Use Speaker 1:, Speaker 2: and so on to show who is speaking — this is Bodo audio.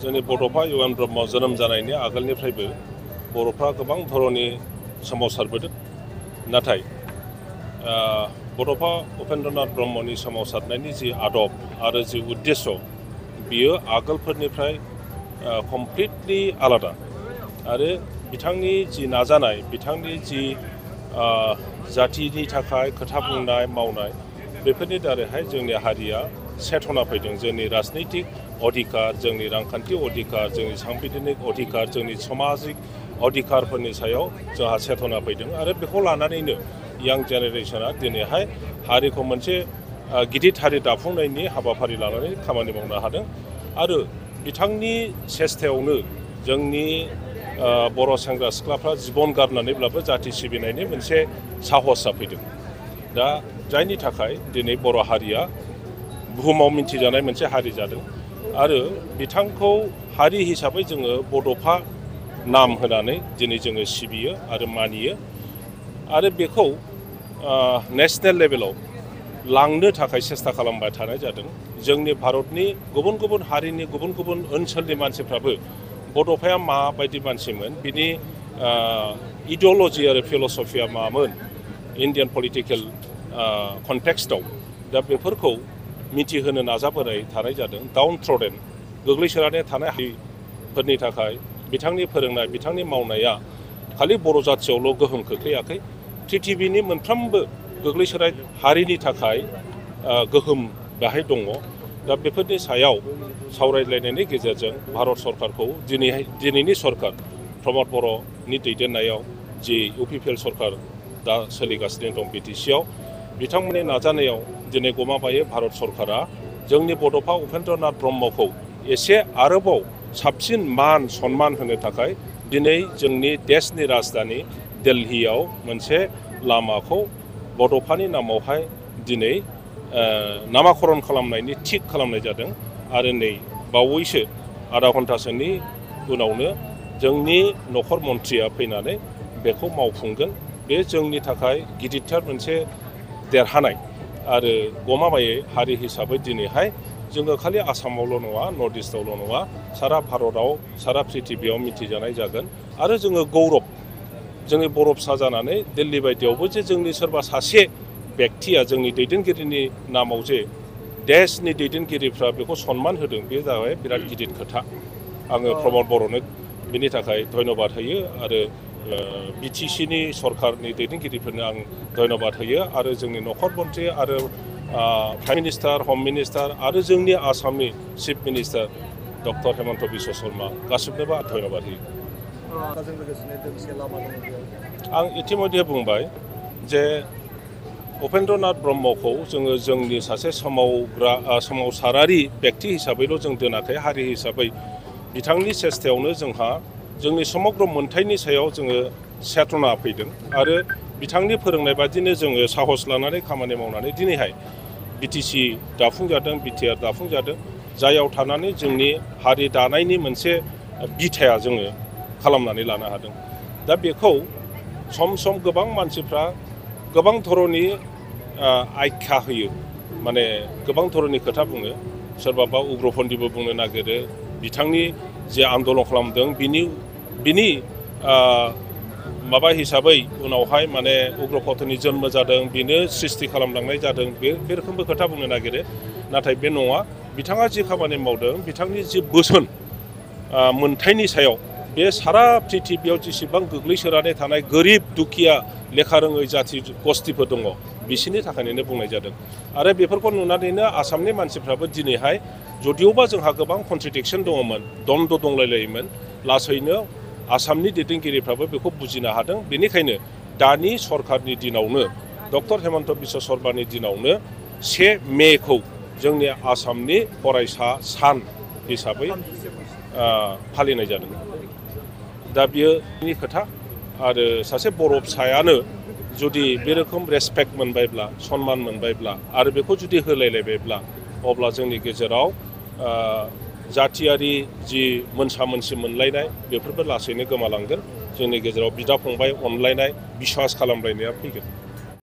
Speaker 1: जोंनि बड'फा इउ एन ब्रह्म जोनोम जानायनि आगोलनिफ्रायबो बर'फ्रा गोबां धरननि सोमावसारबोदों। नाथाय बड'फा उपेन्द्रनाथ ब्रह्मनि सोमावसारनायनि जि आदब आरो जि उद्देश्य बियो आगोलफोरनिफ्राय कमप्लिटलि आलादा। आरो बिथांनि जि नाजानाय, बिथांनि जि जातिनि थाखाय खोथा बुंनाय मावनाय, बेफोरनि दारैहाय जोंनि हारिया सेथना फैदों। जोंनि राजनैतिक अधिकार, जोंनि रांखान्थि अधिकार, जोंनि सांबिधानिक अधिकार, जोंनि समाजिक अधिकारफोरनि सायाव जोंहा सेथना फैदों। आरो बेखौ लानानैनो यां जेनेरेसना दिनैहाय हारिखौ मोनसे गिदिर हारि दाफुंनायनि हाबाफारि लानानै खामानि मावनो हादों। आरो बिथांनि सेस्थायावनो जोंनि बर' सेंग्रा सिख्लाफ्रा जिबन गारनानैब्लाबो जाति सिबिनायनि मोनसे साहसआ फैदों। दा जायनि थाखाय दिनै बर' हारिया बुहुमाव मिन्थिजानाय मोनसे हारि जादों। आरो बिथांखौ हारि हिसाबै जोङो बड'फा नाम होनानै दिनै जोङो सिबियो आरो मानियो। आरो बेखौ नेसनेल लेभेलाव लांनो थाखाय सेस्था खालामबाय थानाय जादों। जोंनि भारतनि गुबुन गुबुन हारिनि गुबुन गुबुन ओनसोलनि मानसिफ्राबो बड'फाया माबायदि मानसिमोन, बिनि इडिअल'जि आरो फिल'सफिया मामोन इन्डियान पलिटिकेल कन्टेक्स्टआव, दा बेफोरखौ मिथिहोनो नाजाबोनाय थानाय जादों। डाउन थ्रडेन गोग्लैसोनानै थानाय हारिफोरनि थाखाय बिथांनि फोरोंनाय, बिथांनि मावनाया खालि बर' जाथियावल' गोहोम खोख्लैयाखै, पृथिबिनि मोनफ्रोमबो गोग्लैसोनाय हारिनि थाखाय गोहोम बाहाय दङ। दा बेफोरनि सायाव सावरायलायनायनि गेजेरजों भारत सरकारखौ दिनैनि सरकार प्रमद बर'नि दैदेननायाव जि UPPL सरकार दा सोलिगासिनो दं BTCआव, बिथांमोननि नाजानायाव दिनै गमामायै भारत सरकारा जोंनि बड'फा उपेन्द्रनाथ ब्रह्मखौ एसे आरोबाव साबसिन मान सन्मान होनो थाखाय दिनै जोंनि देशनि राजधानि दिल्लीयाव मोनसे लामाखौ बड'फानि नामावहाय दिनै नामाकरन खालामनायनि थिग खालामनाय जादों। आरो नै बावैसो आधा घन्टासोनि उनावनो जोंनि नखर मन्थ्रिया फैनानै बेखौ मावफुंगोन। बे जोंनि थाखाय गिदिरथार मोनसे देरहानाय। आरो गमामायै हारि हिसाबै दिनैहाय जोङो खालि आसामावल' नङा, नर्थ इस्टआवल' नङा, सारा भारतआव, सारा पृथिबियाव मिथिजानाय जागोन। आरो जोङो गौरब, जोंनि बर' फिसा जानानै दिल्ली बायदियावबो जे जोंनि सोरबा सासे बेक्तिया जोंनि दैदेनगिरिनि नामाव जे देशनि दैदेनगिरिफ्रा बेखौ सन्मान होदों, बे जाबाय बिराद गिदिर खोथा। आङो प्रमद बर'नो बिनि थाखाय धन्यबाद होयो आरो BTCनि सरकारनि दैदेनगिरिफोरनो आं धन्यबाद होयो। आरो जोंनि नखर मन्थ्रि आरो प्राइम मिनिस्टार, हम मिनिस्टार आरो जोंनि आसामनि chief minister doctor Himanta Biswa Sarma गासिबनोबो आं धन्यबाद होयो। आं इतिमध्ये बुंबाय जे उपेन्द्रनाथ ब्रह्मखौ जोङो जोंनि सासे सोमावसारारि बेक्ति हिसाबैल' जों दोनाखै, हारि हिसाबै बिथांनि सेस्थायावनो जोंहा जोंनि समग्र मोन्थाइनि सायाव जोङो सेथना फैदों। आरो बिथांनि फोरोंनाय बादिनो जोङो साहस लानानै खामानि मावनानै दिनैहाय BTC दाफुंजादों, BTR दाफुंजादों, जायाव थानानै जोंनि हारि दानायनि मोनसे बिथाया जोङो खालामनानै लानो हादों। दा बेखौ सम सम गोबां मानसिफ्रा गोबां धरननि आख्या होयो, माने गोबां धरननि खोथा बुङो। सोरबाबा उग्रपन्थीबो बुंनो नागिरो। बिथांनि जे आन्दलन खालामदों बिनि माबा हिसाबै उनावहाय माने उग्रपन्थीनि जन्म जादों, बेनो सृष्टि खालामलांनाय जादों, बे रोखोमबो खोथा बुंनो नागिरो। नाथाय बे नङा। बिथाङा जि खामानि मावदों, बिथांनि जि बोसोन मोन्थाइनि सायाव, बे सारा पृथिबियाव जेसेबां गोग्लैसोनानै थानाय गोरिब दुखिया लेखा रोङै जाथि गस्तिफोर दङ, बिसोरनि थाखायनो बुंनाय जादों। आरो बेफोरखौ नुनानैनो आसामनि मानसिफ्राबो दिनैहाय जदिअबा जोंहा गोबां कन्ट्रडिक्सन दङमोन, द्वन्द्व दंलायलायोमोन, लासैनो आसामनि दैदेनगिरिफ्राबो बेखौ बुजिनो हादों। बेनिखायनो दानि सरकारनि दिनावनो, डक्टर हेमन्त बिश्व शर्मानि दिनावनो 1 मेखौ जोंनि आसामनि फरायसा सान हिसाबै फालिनाय जादों। दा बियोनि खोथा। आरो सासे बर' फिसायानो जुदि बे रोखोम रेसपेक्ट मोनबायब्ला, सन्मान मोनबायब्ला, आरो बेखौ जुदि होलायलायबायब्ला, अब्ला जोंनि गेजेराव जातियारि जि मोनसा मोनसि मोनलायनाय बेफोरबो लासैनो गोमालांगोन। जोंनि गेजेराव बिदा फंबाय अनलायनाय, बिसास खालामलायनाया फैगोन।